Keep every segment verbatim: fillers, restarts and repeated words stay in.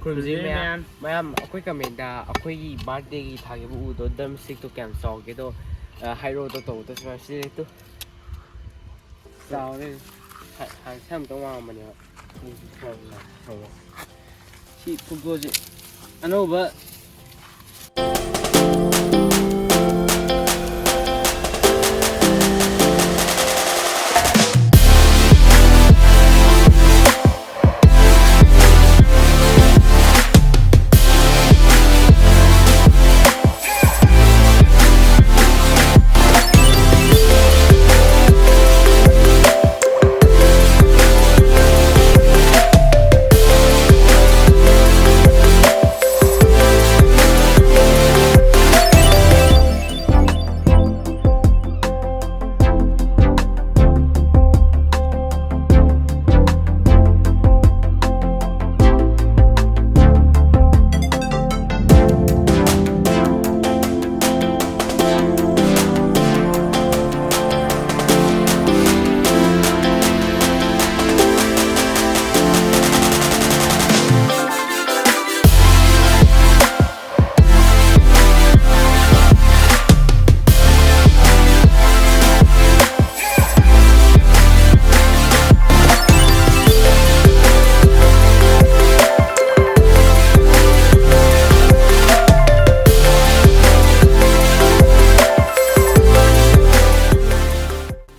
ꯈꯨꯔꯨꯝꯖꯔꯤ ꯃꯌꯥꯝ꯫ ꯃꯌꯥꯝ, ꯑꯩꯈꯣꯏ ꯀꯃꯦꯟꯗ ꯑꯩꯈꯣꯏꯒꯤ ꯕꯥꯔꯊꯗꯦꯒꯤ ꯊꯥꯈꯤꯕ ꯎꯗꯣ, ꯗ꯭ꯔꯝ ꯁ꯭ꯇꯤꯛꯇꯣ ꯀꯌꯥꯝ ꯆꯥꯎꯒꯦꯗꯣ, ꯑ, ꯍꯥꯏꯔꯛꯑꯣꯗꯣ, ꯇꯧꯕꯗꯣ ꯁꯨꯃꯥꯏꯅ ꯁꯤꯖꯤꯟꯅꯩ ꯇꯨ꯫ ꯆꯥꯎꯔꯦ꯫ ꯍ-, ꯍꯥꯟꯅ ꯁꯝ ꯑꯝꯇꯪ ꯋꯥꯡꯉꯝꯕꯅꯦꯕ꯫ ꯁꯤ ꯈꯨꯗꯣꯁꯦ ꯑꯅꯧꯕ꯫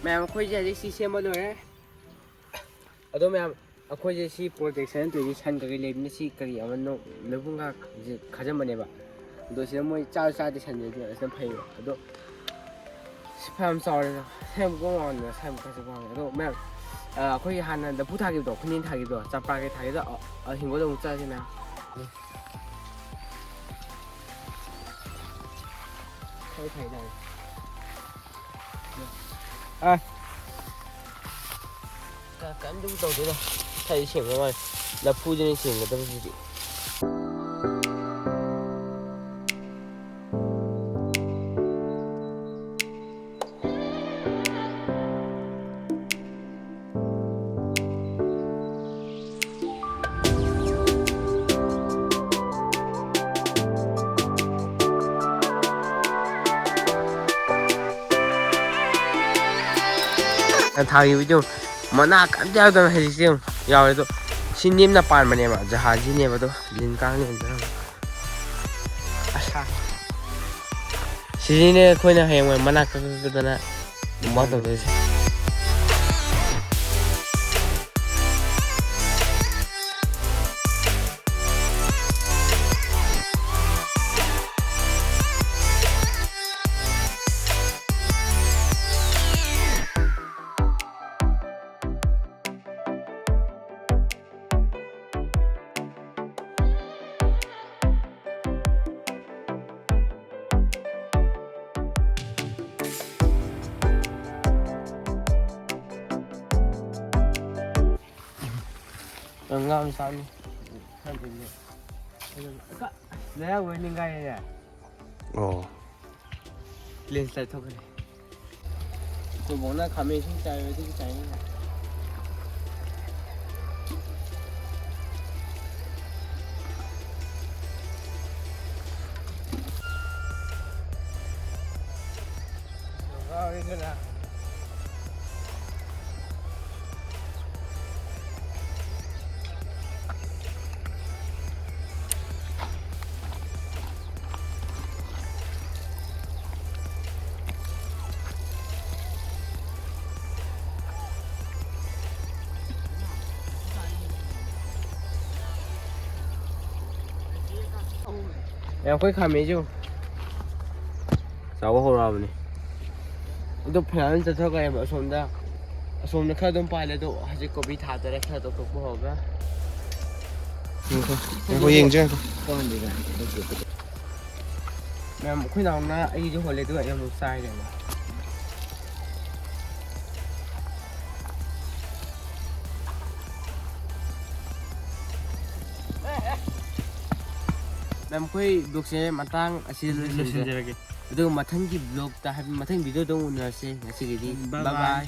ꯃꯌꯥꯝ, ꯑꯩꯈꯣꯏꯁꯦ ꯍꯧꯖꯤꯛ ꯁꯤ ꯁꯦꯝꯕ ꯂꯣꯏꯔꯦ꯫ ꯑꯗꯣ ꯃꯌꯥꯝ, ꯑꯩꯈꯣꯏꯁꯦ ꯁꯤ ꯄ꯭ꯔꯣꯇꯦꯛꯁꯟ ꯅꯠꯇ꯭ꯔꯗꯤ ꯁꯟ ꯀꯩꯀꯩ ꯂꯩꯕꯅꯤꯅ ꯁꯤ ꯀꯔꯤ ꯑꯃꯅꯣ ꯂꯧꯕꯨꯛ ꯉꯥꯁꯦ ꯈꯥꯖꯤꯟꯕꯅꯦꯕ꯫ ꯑꯗꯣ ꯁꯤꯗ ꯃꯣꯏ ꯆꯥꯁꯨ ꯆꯥꯗꯦ ꯁꯟꯁꯦ, ꯑꯗꯨꯅ ꯑꯁꯤꯅ ꯐꯩꯌꯦꯕ꯫ ꯑꯗꯣ ꯁꯤ ꯐꯅꯌꯥꯝ ꯆꯥꯎꯔꯦ꯫ ꯁꯤ ꯌꯥꯝ ꯀꯣꯡ ꯋꯥꯡꯉꯦ, ꯁꯤ ꯌꯥꯝ ꯀꯥꯁꯦ ꯋꯥꯡꯉꯦ꯫ ꯑꯗꯣ ꯃꯌꯥꯝ, ꯑ, ꯑꯩꯈꯣꯏꯒꯤ ꯍꯥꯟꯅ ꯂꯐꯨ ꯊꯥꯈꯤꯕꯗꯣ, ꯈꯨꯅꯤꯡ ꯊꯥꯈꯤꯕꯗꯣ, ꯆꯝꯄ꯭ꯔꯥ ꯀꯩ ꯊꯥꯈꯤꯕꯗꯣ, ꯑ, ꯑ, ꯍꯤꯡꯒꯣꯜꯗ ꯑꯃꯨꯛ ꯆꯠꯂꯁꯤ ꯃꯌꯥꯝ꯫ ꯈꯔ ꯊꯥꯏ ꯇꯥꯔꯦ꯫ ꯑ꯫ ꯀ-, ꯀꯩꯝꯇꯕꯨ ꯇꯧꯗꯦꯗ꯫ ꯏꯁꯥ ꯏꯁꯥ ꯁꯦꯡꯕ ꯃꯥꯜꯂꯦ꯫ ꯂꯐꯨꯁꯤꯅ ꯁꯦꯡꯒꯗꯕꯁꯤꯗꯤ꯫ ꯊꯥꯈꯤꯕꯗꯣ ꯃꯅꯥ ꯀꯟꯗ ꯌꯥꯎꯗꯅ ꯍꯧꯖꯤꯛꯁꯦ ꯌꯦꯡꯉꯨ ꯌꯥꯎꯔꯦ꯫ ꯑꯗꯣ ꯁꯤ ꯅꯦꯝꯅ ꯄꯥꯟꯕꯅꯦꯕ, ꯖꯍꯥꯖꯤꯅꯦꯕ꯫ ꯑꯗꯣ ꯂꯤꯟ ꯀꯥꯡ ꯂꯩꯔꯝꯗꯅ꯫ ꯑꯁ꯫ ꯁꯤꯁꯤꯅꯦ ꯑꯩꯈꯣꯏꯅ ꯍꯌꯦꯡꯋꯥꯏ ꯃꯅꯥ ꯀꯛ ꯀꯛ ꯀꯛꯇꯅ ꯃꯨꯛꯕꯥꯡ ꯇꯧꯗꯣꯏꯁꯦ꯫ ꯌꯥꯝ ꯉꯥꯡ ꯁꯥꯅꯤ꯫ ꯈꯪꯗꯦꯅꯦ꯫ ꯑꯗꯨꯝ ꯀ-, ꯂꯩꯍꯥꯎ ꯂꯣꯏ ꯅꯤꯡꯒꯥꯏꯔꯦꯅꯦ꯫ ꯑꯣ꯫ Landslide ꯊꯣꯛꯈ꯭ꯔꯦ꯫ ꯑꯩꯈꯣꯏ ꯕꯣꯛꯅ ꯈꯥꯃꯦꯟ ꯁꯨꯝ ꯆꯥꯏ, ꯑꯗꯨꯒꯤ ꯆꯥꯏꯅꯤꯅ꯫ ꯌꯥꯝ ꯀꯨꯏ ꯈꯥꯝꯃꯤꯁꯨ ꯆꯥꯎꯕ ꯍꯧꯔꯛꯑꯕꯅꯤ꯫ ꯑꯗꯨ ꯐꯅꯌꯥꯝ ꯆꯠꯊꯈ꯭ꯔꯦꯕ ꯑꯁꯣꯝꯗ꯫ ꯑꯁꯣꯝꯗ ꯈꯔ ꯑꯗꯨꯝ ꯄꯥꯜꯂꯦ, ꯑꯗꯣ ꯍꯧꯖꯤꯛ ꯀꯣꯕꯤ ꯊꯥꯗꯣꯔꯦ, ꯈꯔ ꯇꯧꯊꯣꯛꯄ ꯍꯧꯔꯒ꯫ ꯉꯥꯏꯈꯣ, ꯉꯥꯏꯈꯣ, ꯌꯦꯡꯁꯦ, ꯉꯥꯏꯈꯣ꯫ ꯃꯌꯥꯝ, ꯑꯩꯈꯣꯏ ꯅꯥꯎꯅ ꯑꯩꯒꯤꯁꯨ ꯍꯣꯜꯂꯦ, ꯑꯗꯨꯒ ꯑꯩ ꯑꯃꯨꯛ ꯆꯥꯏꯔꯦꯕ꯫ ꯃꯦꯝ, ꯑꯩꯈꯣꯏ vlogꯁꯦ ꯃꯇꯥꯡ ꯑꯁꯤꯗ ꯂꯣꯏꯁꯤꯟꯖ-, ꯂꯣꯏꯁꯤꯟꯖꯔꯒꯦ꯫ ꯑꯗꯨꯒ ꯃꯊꯪꯒꯤ vlogꯇ, ꯍꯥꯏꯕꯗꯤ ꯃꯊꯪꯒꯤ videoꯗ ꯑꯃꯨꯛ ꯎꯅꯔꯁꯦ꯫ ꯉꯁꯤꯒꯤꯗꯤ bye bye bye꯫